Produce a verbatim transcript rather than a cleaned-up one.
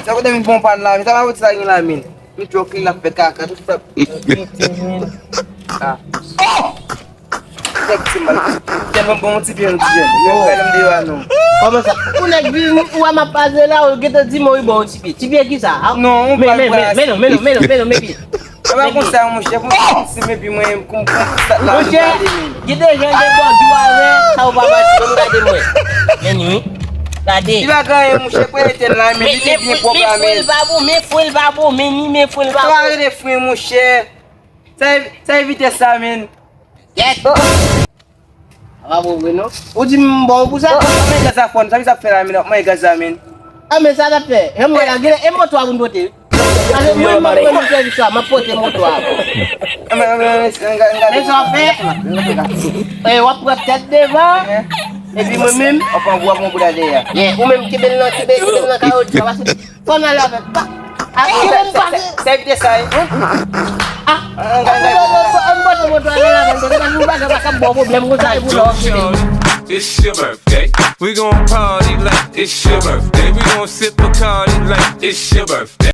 Sa kote vin bon pann la, men sa pa vòt sa gen la, men. M jòk li la fè kaka, tout sa. Mete, men. Ah. Nèg ti mal. Tèlman bon, ti pye, ti pye. Yo, fè lè m deyò a, non. Kòman sa? Ou nèg vin, ou a m ap pale la, ou gentan di mwen, wi, bon, ti pye. Ti pye ki sa? Non, ou men, pa men, men, men non, men non, men non, men non, men pye. Sa pa konsa, monchè, pou se men pi mwen, pou, pou sa la. Monchè, gen de jan de bòdou avè, sa ou pa mache, menm gade mwen. Men wi, gade. Li pa gen anyen, monchè, pou etèn la, men li te byen pwograme. Men fren l pa bon, men fren l pa bon, men ni men fren l pa bon. Sa pa rele fren, monchè. Sa, sa evite sa, men. Kèt. A pa bon vre non. Ou di m bon pou sa? Mwen gaz a fòn, sa ki sa fè la, men, mwen gaz a, men. A, men sa n ap fè. E mwen la, gen, e moto a pou n pote. Pase mwen, mwen, mwen, mwen, sèvis la, mwen pote moto a. Men sa w fè? E, w ap pran tèt devan, epi mwen menm. W ap pran gwo, w ap pran bouda dèyè. Yeah, ou menm, kenbe l nan, kenbe, kenbe l nan kawotch la, pase. Fò n ale avèk pa. Sa evite sa, wi. Ah, an gade, an gade. An bòt an bòt ale la, men se pa nou bagay pa ka bon pwoblèm konsa e pou lò. It's your birthday. We gon' party like it's your birthday. We gon' sip Bacardi like it's your birthday.